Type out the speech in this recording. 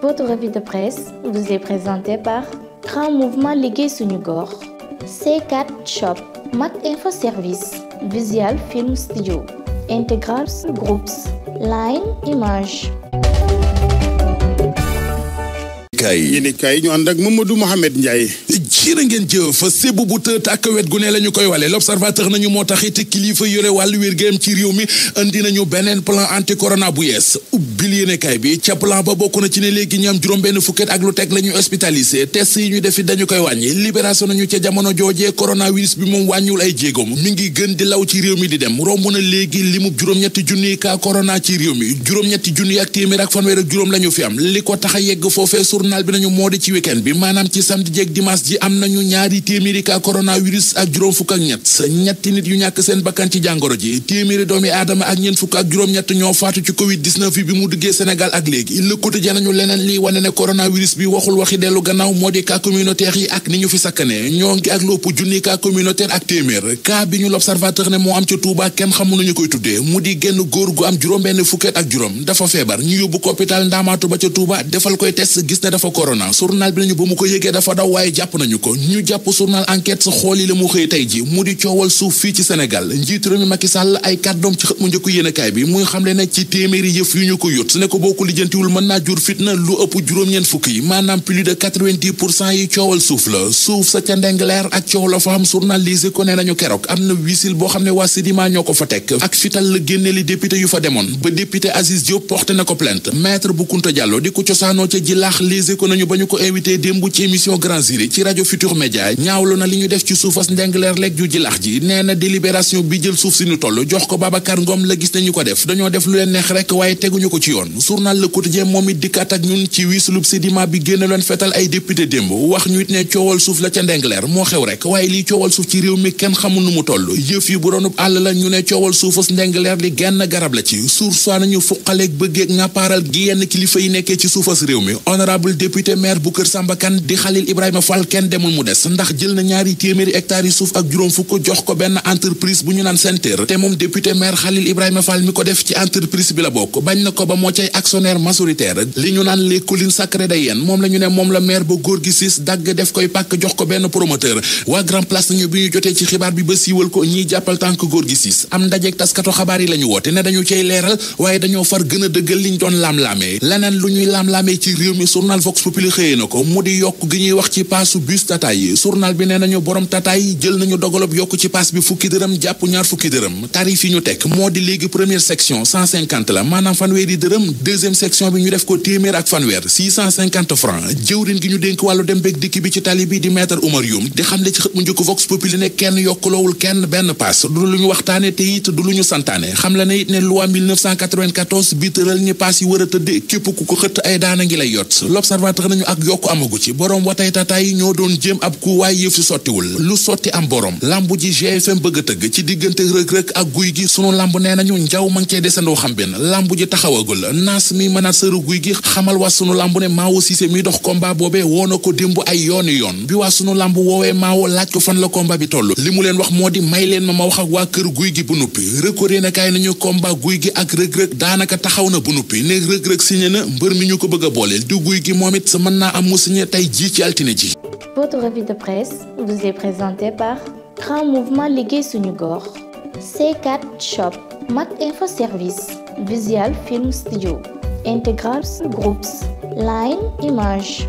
Votre revue de presse vous est présentée par Grand Mouvement Liggéey Suñu Gox, C4 Shop, Mak Info Service, Visual Film Studio, Integral Groups, Line Image. yéen kay ñu ànd ak Mamadou Mohamed Ndiaye. jërë ngeen jëf sébu bu tëët ak wet gu ne la ñu koy wale l'observateur nañu moo taxit kilifa yore wàllu wér-gu-yaram ci réew mi andi nañu beneen plan anti corona bu yees ubbil yéene kay bi ca plan ba bokk na ci ne léegi ñu am juróom benn fukket ak lu teg la ñu hospitalisé test yi ñu defi dañu koy wàññi libération nañu ca jamono joojee coronavirus bi moom wàññiwul ay jéegoom mi ngi gën di law ci réew mi di dem romb na léegi limub juróom-ñetti junniy cas corona ci réew mi juróom-ñetti junni ak téeméer ak fanweer ak juróom la ñu fi am li ko tax a yegg foofee journal bi nañu moo di ci week-end bi maanaam ci samedi jeeg dimanche ji am nañu ñaari téeméeri cas coronavirus ak juróom fukk ak ñetti nit yu ñàkk seen bakkan ci jàngoro ji téeméeri doomi aadama ak ñeent fukk ak juróom-ñett ñoo faatu ci covid 19 bi mu duggee Sénégal ak léegi Le Quotidien nañu leneen lii wane ne coronavirus bi waxul waxi dellu gannaaw moo di cas communautaire yi ak ni ñu fi sakkane ñoo ngi ak lopp junni cas communautaire ak téeméer cas bi ñu L'Observateur ne moo am ca Touba kenn xamu nañu koy tuddee mu di genn góor gu am juróom benn fukket ak juróom dafa feebar ñu yóbbu ko hôpital Ndaamaatu ba ca Touba defal koy test gis ne dafa corona journal bi nañu ba mu ko yëgee dafa daw waaye jàpp nañu ko ñu jàpp journal enquête sa xool yi la mu xëy tey ji mu di coowal suuf fii ci Sénégal njiitu réew mi Macky Sall ay kàddoom ci xët mu njëkk yéenekaay bi muy xamle ne ci téeméeri yëf yu ñu ko yót su ne ko boo ko lijjantiwul mën naa jur fitna lu ëpp juróom-ñeent fukk yi maanaam plus de 90% yi coowal suuf la suuf sa ca Ndengleer ak coow la fa am journaliste ko ne nañu keroog am na wisil boo xam ne waa Sedima ñoo ko fa teg ak fital la génne li député yu fa demoon ba député Aziz Diop porté na ko plainte maître Boukounta Diallo di ko cosaanoo ca Jilaax lise ko nañu ba ñu ko invité démb ci émission Grand Jury ci rajo Futur Média ñaawlu na li ñu def ci suufas Ndengleer lekk ju Jilaax ji nee na délibération bi jël suuf si ñu toll jox ko Babacar Ngom la gis nañu ko def dañoo def lu leen neex rek waaye teguñu ko ci yoon journal Le Quotidien moom it dikkaat ak ñun ci wiisulub Sedima bi génn leen fetal ay député démb wax ñu it ne coowal suuf la ca Ndengleer moo xew rek waaye lii coowal suuf ci réew mi kenn xamul nu mu toll yëf yi bu doonub àll la ñu ne coowal suufas Ndengleer li genn garab la ci source nañu fuqaleeg bëggeeg ngàppaaral gi yenn kilifa yi nekkee ci suufas réew mi honorable député maire bu Kër Samba Kane di Khalil Ibrahima Fall kenn demul mu des ndax jël na ñaari téeméeri hectares yi suuf ak juróom fukk jox ko benn entreprise bu ñu naan Sen'Terre te moom député maire Khalil Ibrahima Fall mi ko def ci entreprise bi la bokk bañ na ko ba moo cay actionnaire majoritaire li ñu naan les collines sacrées de Yène moom la ñu ne moom la maire ba góor gi siis dagg def koy pàkk jox ko benn promoteur waa Grand Place nañu bi ñu jotee ci xibaar bi ba siiwal ko ñiy jàppal tànk góor gi siis am ndajeek taskatu xabaar yi la ñu woote ne dañu cay leeral waaye dañoo far gën a dëggal liñ doon laam-laamee leneen lu ñuy laam-laamee ci réew mi journal Vox Populi xëyee na ko mu di yokk gi ñuy wax ci paasu bus Tata yi journal bi nee nañu borom Tata yi jël nañu dogalob yokk ci paas bi fukki dërëm jàpp ñaar fukki dërëm tarif yi ñu teg moo di léegi première section 150 la maanaam fanweeri dërëm deuxième section bi ñu def ko téeméer ak fanweer 650 francs jëwrin gi ñu dénk wàllu dem beeg dikk bi ci tali bi di maître Oumar Youm di xamle ci xët mu njëkk Vox Populi ne kenn yokkuloowul kenn benn paas du lu ñu waxtaane te it du lu ñu santaane xam la ne it ne loi 1994 bi tëral ñi paas yi war a tëdd képp ku ko xëtt ay daana ngi lay yot l'observateur nañu ak yokku amagu ci borom watay Tata yi ñoo doon jéem ab ku waay yëf si sottiwul lu sotti am borom lambu ji GFM bëgg a tëgg ci diggante rëg-rëg ak guy gi sunu lamb nee nañu njaw ma ngi cee desandoo xam benn lambu ji taxawagul naas mi mënaat sëru guy gi xamal waa sunu lamb ne Maawo Cissé mi dox combat boobee woo na ko démb ay yooni yoon bi waa sunu lamb woowee Maawo laaj ko fan la combat bi toll li mu leen wax moo di may leen ma wax ak waa kër guy gi bu nuppi record yéen a kaay nañu combat guy gi ak rëg-rëg daanaka taxaw na bu nuppi ne rëg-rëg signé na mbër mi ñu ko bëgg a booleel di guy gi moom it sa mën naa am mu signé tey ji ci altine ji. Votre revue de presse vous est présentée par Grand Mouvement Liggéey Suñu Gox, C4 Shop, Mak Info Service, Visual Film Studio, Integral Groups, Line Image.